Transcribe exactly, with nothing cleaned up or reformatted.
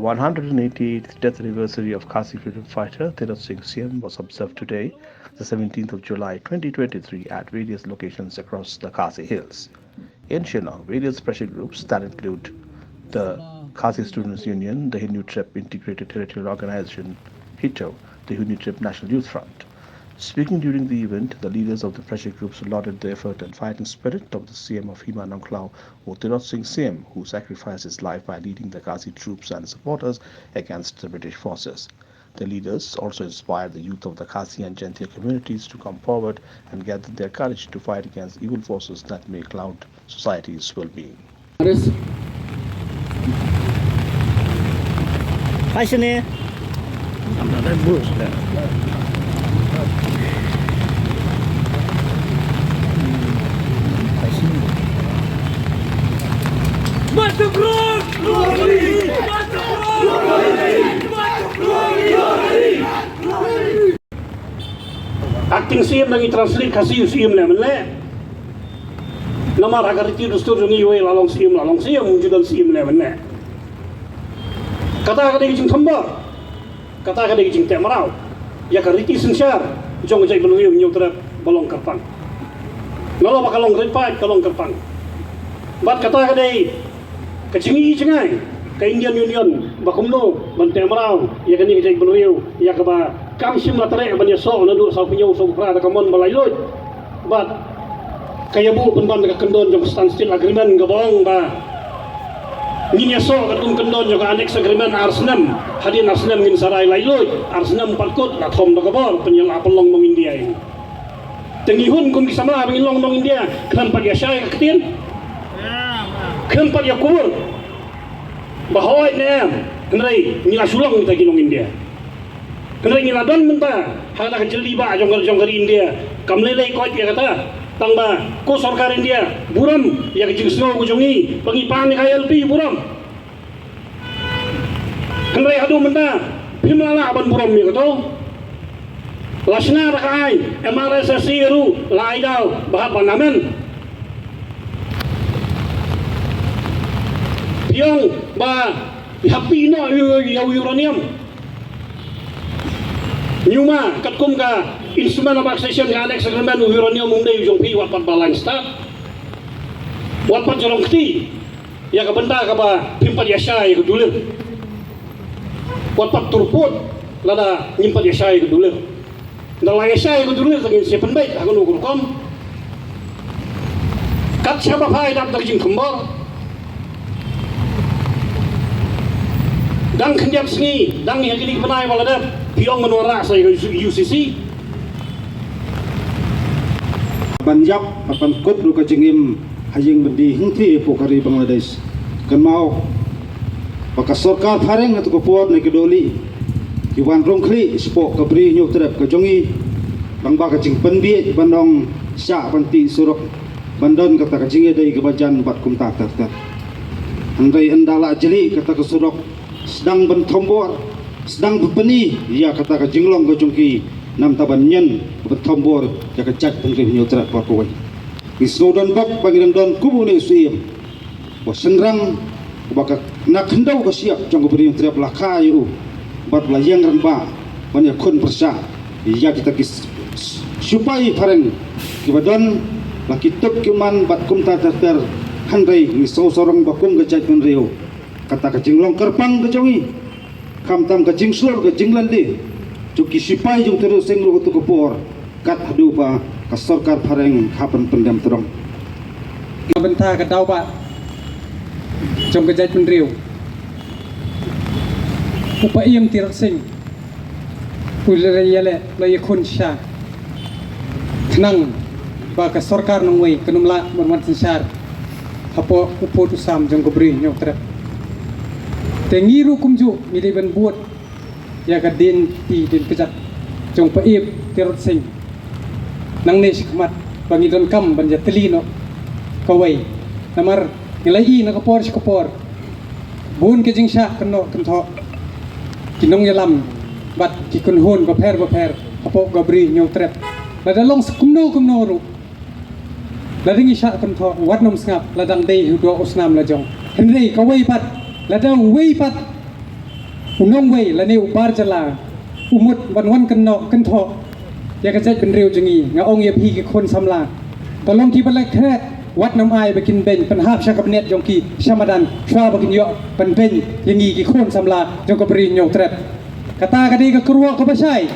One hundred eighty-eighth death anniversary of Khasi freedom fighter Tirot Singh Syiem was observed today, the seventeenth of July twenty twenty-three, at various locations across the Khasi Hills. In Shillong, various pressure groups that include the Khasi Students Union, the Hynniewtrep Integrated Territorial Organization, HITO, the Hynniewtrep National Youth Front. Speaking during the event, the leaders of the pressure groups lauded the effort and fighting spirit of the C M of Hima Nongkhlaw, Tirot Singh Syiem, who sacrificed his life by leading the Khasi troops and supporters against the British forces. The leaders also inspired the youth of the Khasi and Jaintia communities to come forward and gather their courage to fight against evil forces that may cloud society's well-being. Aris. Hai sini. Masuk road! Masuk road! Masuk road! Acting Syiem da ngi translate Khasi u Syiem leh mynne. Namar ha ka riti dustur jong ngi iwei la long Syiem, la long Syiem, um ju don Syiem leh mynne. Kata ka dei ka jingthombor. Kata ka dei ka jingteh mraw ïa ka riti synshar jong ka jaitbynriew Hynniewtrep ba long kyrpang. Nalor ba ka long rit paid ka long kyrpang. Bad kata ka dei ka jingi jingai ka Indian Union ba kumno ban teh mraw ïa kane ka jaitbynriew ïa kaba kam shym la treh ban ïasoh naduh saw phew hynñiew saw phew phra da ka mon ba laitluid. Bad ka ïabuh pynban da ka kyndon jong ka Standstill Agreement kaba ong ba ngin ïasoh katkum kyndon jong ka Annex Agreement ar snem, hadien ar snem ngin sa rai laitluid, ar snem pat kut la thom da ka bor pynïalah pynlong nong India ïa ngi. Te ngi hun kum ki samla ba ngin long nong India, khlem pat ïa shai ka ktien, khlem pat ïa kubur ba hooid ne em, hynrei ngi la shu long kita ki nong India. Hynrei ngi la don mynta ha kata ka jylli ba jong ka, jong ka ri India. Kam lei lei koit ïa kata. Tang ba ko sorkar India burom ïa ka jingsngew ka jong ngi ba ngi pan ïa ka I L P, burom. Hynrei haduh mynta phim lah lah ban burom ïa kato. La shna da ka aiñ, M R S S C ruh la ai daw ba hap ban amend. Phi ong ba hap pynïoh ïa u uranium. Ngi ma katkum ka Instrument of Accession, ka Annex Agreement, u uranium um dei u jong phi, wat pat ba la start, wat pat jrong kti ïa ka bynta kaba phim pat ïa shai ïa ka dulir. Wat pat turput lada ngim pat ïa shai ïa ka dulir. Nda la ïa shai ïa ka dulir, ngin sa pynbeit ha kano ka rukom. Kat shaba phai dap da ka jingkhombor. Dang khyndiat sngi, dang ïa kine ki bnai ba la dep, phi ong ban wanrah sa ïa ka U C C. Ban ïap, ban kut ruh ka jingim ha ïing byndi hangtei hapoh ka ri Bangladesh. Kynmaw ba ka sorkar phareng ha tu ka por ne ka dohlieh ki wan rung khlieh shapoh ka Bri Hynñiewtrep ka jong ngi lyngba ka jingpynbiej ban ong shah ban tih surok ban don kata ka jingïadei kaba jan bad kumta ter ter. Hynrei ynda la jlih kata ka surok, sdang ban thombor, sdang ban pyni ïa kata ka jinglong ka jong ki, namar ban ñion ban thombor ïa ka jaitbynriew Hynñiewtrep baroh kawei. Ngi sngew donbok ba ngi dang don kum une u Syiem ba shynrang, ba ka na khyndew ka shyiap jong ka Bri Hynñiewtrep la kha ïa u bad la ïeng rangbah ban ïakhun pyrshah ïa kita ki s-, s-, sipai phareng kiba don la ki tup ki man bad kumta ter ter. Hynrei ngi sngew sarong ba kum ka jaitbynriew, kata ka jinglong kyrpang ka jong ngi, khamtam ka jingshlur ka jinglynti jong ki sipai jong Tirot Sing ruh ha tu ka por, kat haduh ba ka sorkar phareng hap ban pyndem tyrong. Na bynta ka daw ba jong ka jaitbynriew, u Paiem Tirot Sing u la ïaleh, la ïakhun sha, khnang ba ka sorkar nongwei kan ym lah ban wan synshar hapoh u pud u sam jong ka Bri Hynñiewtrep. Te ngi ruh kumjuh ngi dei ban bud ïa ka dien ti dien kjat jong Paiem Tirot Sing nangne shakhmat ba ngi donkam ban ïatylli noh kawei. Namar ngi la ïohi na ka por sha ka por, bun ka jingshah kynnoh kynthoh ki nongïalam bad ki kynhun bapher bapher hapoh ka Bri Hynñiewtrep. Lada long sa kumno kumno ruh, lada ngi shah kynthoh, wat nym sngap, la dang dei u doh u snam la jong. Hynrei kawei pat, lada uwei pat u nongwei lane u bar jylla u mut ban wan kynnoh kynthoh ïa ka jaitbynriew jong ngi, nga ong ïa phi ki khun samla, ka long kiba la kret, wat nym ai ba kin beiñ pynhap sha ka bniat jong ki sha madan, shuwa ba kin ïoh pynbeiñ ïa ngi ki khun samla jong ka Bri Hynñiewtrep. Kata ka dei ka kyrwoh kaba shai.